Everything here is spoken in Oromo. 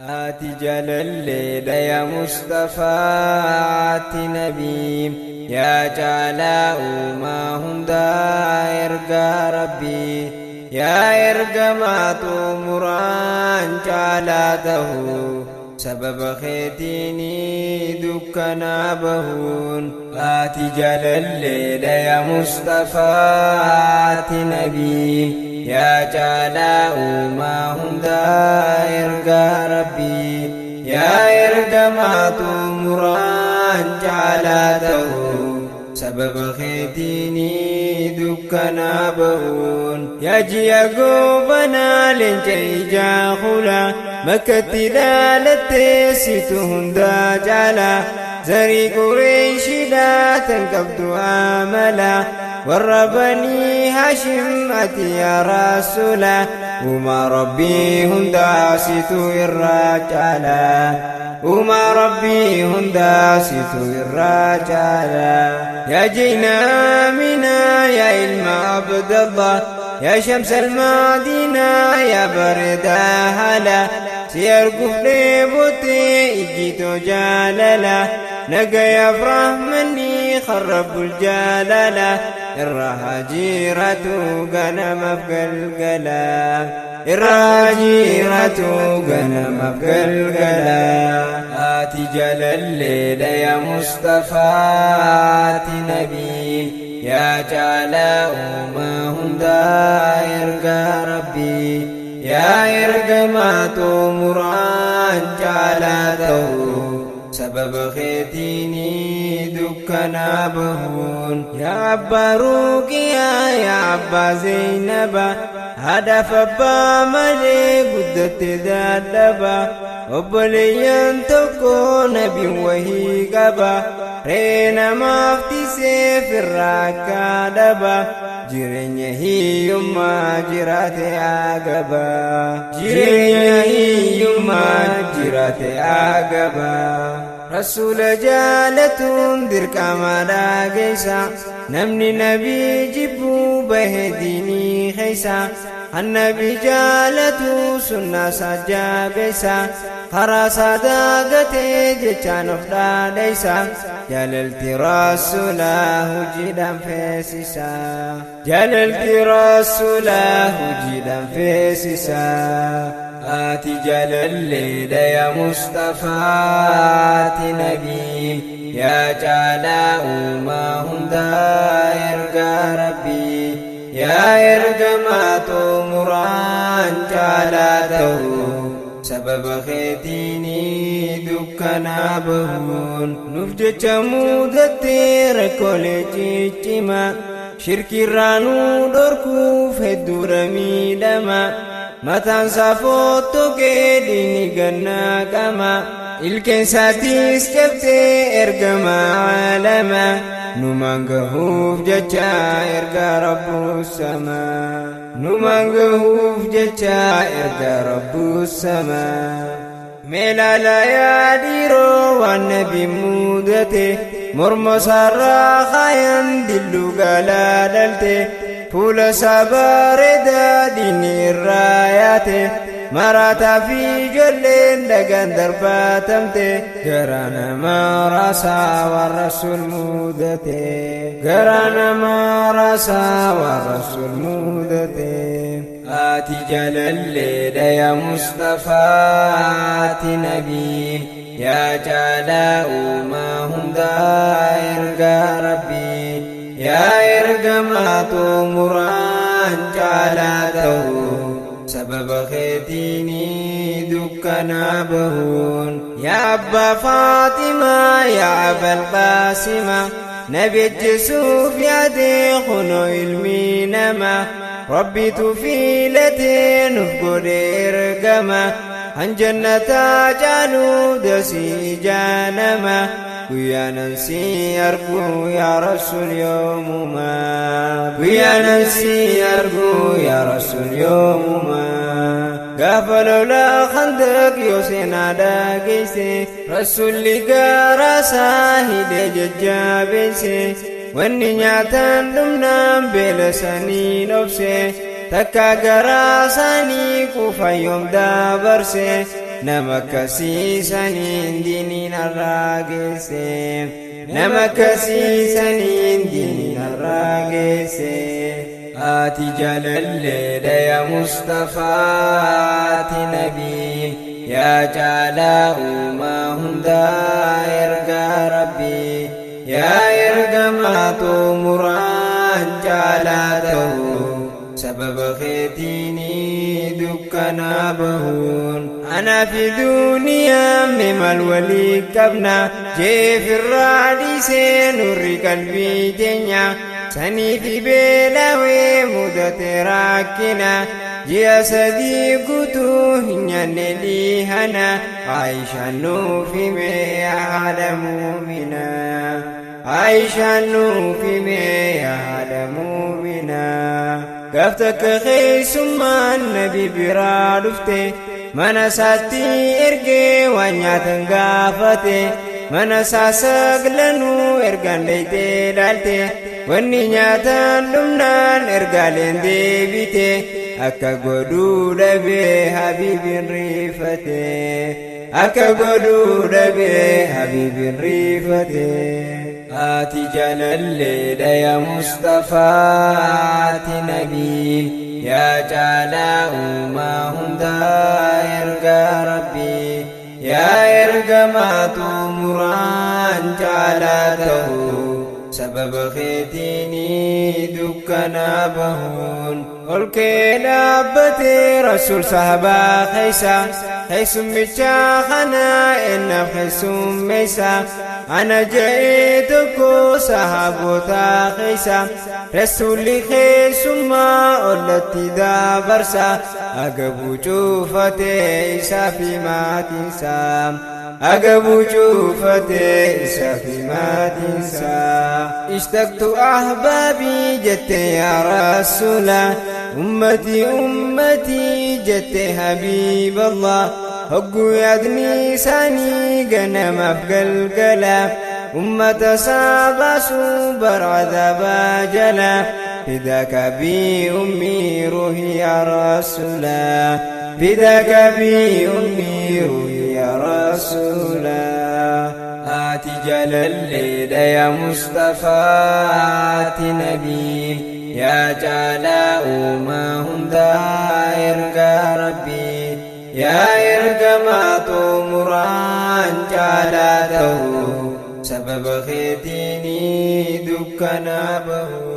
Ati jaalalleedha yaa Mustafaa, ati nabii, yaa caalaa uumaa hundaa ergaa Rabbii, yaa ergamaa xumuraan caalaa ta'uu, sababa keetiinii dukkanaa bahuun. Ati jaalalleedha yaa Mustafaa, ati nabii, yaa caalaa uumaa hundaa ergaa Rabbii, yaa ergamaa xumuraan caalaa ta'uu, sababa keetiinii dukkanaa bahuun. Yaa ji'a goobanaa leenca ijaa hula, makkatti dhaalattee situ hundaa caala, zarii Qureeshidhaa tan qabdu amala, warra Banii Hashim ati yaa Rasuula, uumaa Rabbii hundaa situ irraa caala. Uumaa Rabbii hundaa situ irraa caala. Yaa jiinaa minaa, yaa ilma Abdallah, yaa shamsa almaadinaa, yaa bareedaa haala, si arguuf dheebottee ijjitoo jaalala, nagayaaf rahmanni kharrabbul jaalala irra hajiiratu ganamaaf galgala, irra hajiiratu ganamaaf galgala. Ati jaalalleedha yaa Mustafaa, ati nabii, yaa caalaa uumaa hundaa ergaa Rabbii, yaa ergamaa xumuraan caalaa ta'uu, sababa keetiinii dukkanaa bahuun. Yaa abbaa Ruuqiyaa, yaa abbaa Zeynaba, haadhaaf abbaa malee guddatte dadhaba, obboleeyyan tokko nabiin wahii qaba, re'ee namaaf tiseef irraa akka dhaba, jireenya hiyyummaa jiraate agaba, jireenya hiyyummaa jiraate agaba. Rasuula jaalatuun dirqama dhaageessa, namni nabii jibbuu bahe diinii keessa. Annabi jaalatu sunnaa isaa jaabeessa, karaa isaa daagatee jechaan of dhaadheessa, jaalalti Rasuulaa hojiidhaan feesisa, jaalalti Rasuulaa hojiidhaan feesisa. Ati jaalalleedha yaa Mustafaa, ati nabii, yaa caalaa uumaa hundaa ergaa Rabbii, yaa ergamaa xumuraan caalaa ta'uu, sababa keetiinii dukkanaa bahuun. Nuuf jecha mudattee rakkoolee ciccimaa, shirkirraa nuu dhorkuuf hedduudha miidhama, mataan saafoo tokkee dhiini gannaa qama, ilkeen isaatiis cabsee ergamaa aalama, numaan gahuuf jecha erga Rabbuu samaa, numaan gahuuf jecha erga Rabbuu samaa. Meelaala yaa dhiiroo waan nabi mudate, morma isaarraa kaayan dilluu galaa dhalte, fuula isaa bareedaa diinni irraa yaate, maraataa fi ijoolleen dhagaan darbaatamte, garaa namaa raasaa waan Rasuul mudate, garaa namaa raasaa waan Rasuul mudate. Ati jaalalleedha yaa Mustafaa, ati nabii, yaa caalaa uumaa hundaa ergaa Rabbii, yaa ergamaa xumuraan caalaa ta'uu, sababa keetiinii dukkanaa bahuun. Yaa abbaa Faaximaa, yaa abal Qaasima, nabi ajjeesuuf yaadee kunoo ilmi namaa, Rabbitu filatee nuuf godhe ergama, hanjannataa caaluu dasii jaanama, guyyaanan si argu yaa Rasuul yoomumaa, guyyaanan si argu yaa Rasuul yoomumaa. Gaafa lolaa Khandaq yoo seenaa dhageesse, Rasuulli garaa isaa hidhee jajjabeesse, wanni nyaatan dhumnaan beela saniin obse, takka garaa isaanii quufa yoom dabarse. Nama kasiisaniin diiniin har'aa geesse. Nama kasiisaniin diiniin har'aa geesse. Ati jaalalleedha yaa Mustafaa ati nabii. Yaa caalaa uumaa hundaa ergaa Rabbii. Yaa ergamaa xumuraan caalaa ta'u. Sababa keetiinii dukkanaa bahuun. Anaa fi duuniyaa mee maal walii qabna. Jeefirraa dhiisee nurri qalbii teenya. Sanii fi beelawee mudate rakkina. Ji'a 3 guutuu hin nyaanne dhiihana. Aayishaan nuuf hime yaa haadha muuminaa. Aayishaan nuuf hime yaa haadha muuminaa. Gaaf takka keessummaan nabi biraa dhufte. Mana isaatti ergee waan nyaatan gaafate. Mana isaa saglanuu ergaan dheeytee laalte. Wanni nyaatan dhumnaan ergaaleen deebite. Akka godhuu dhabee habiibiin riifate. Akka godhuu dhabee habiibiin riifate. Ati jaalalleedha yaa Mustafaa ati nabii. Yaa caalaa uumaa hundaa ergaa Rabbii. Yaa ergamaa xumuraan caalaa ta'u. Sababa keetiinii dukkanaa bahuun. Ol kee dhaabbatee rasuul sahabaa keessa. Keessummicha kana ennaaf keessummeessa. Ana je'ee tokko sahaboota keessa. Rasuulli keessummaa ollatti dabarsa. Agabuu cuufatee isaa fi maatiinsaa. Agabuu cuufatee isaa fi maatiinsaa. Ishtaqtu ahbaabii jette yaa rasuula. Ummatii ummatii jette habiiballah. Hogguu yaadni isaanii ganamaaf galgala. Ummata isaa baasuu bara cadaabaa jala. Fidaaka bii ummii ruuhi yaa rasuula. Fidaaka bii ummii ruuhi yaa rasuula. Ati jaalalleedha yaa Mustafaa ati nabii. Yaa caalaa uumaa hundaa ergaa Rabbii. Yaa ergamaa xumuraan caalaa ta'u. Sababa keetiinii dukkanaa bahu.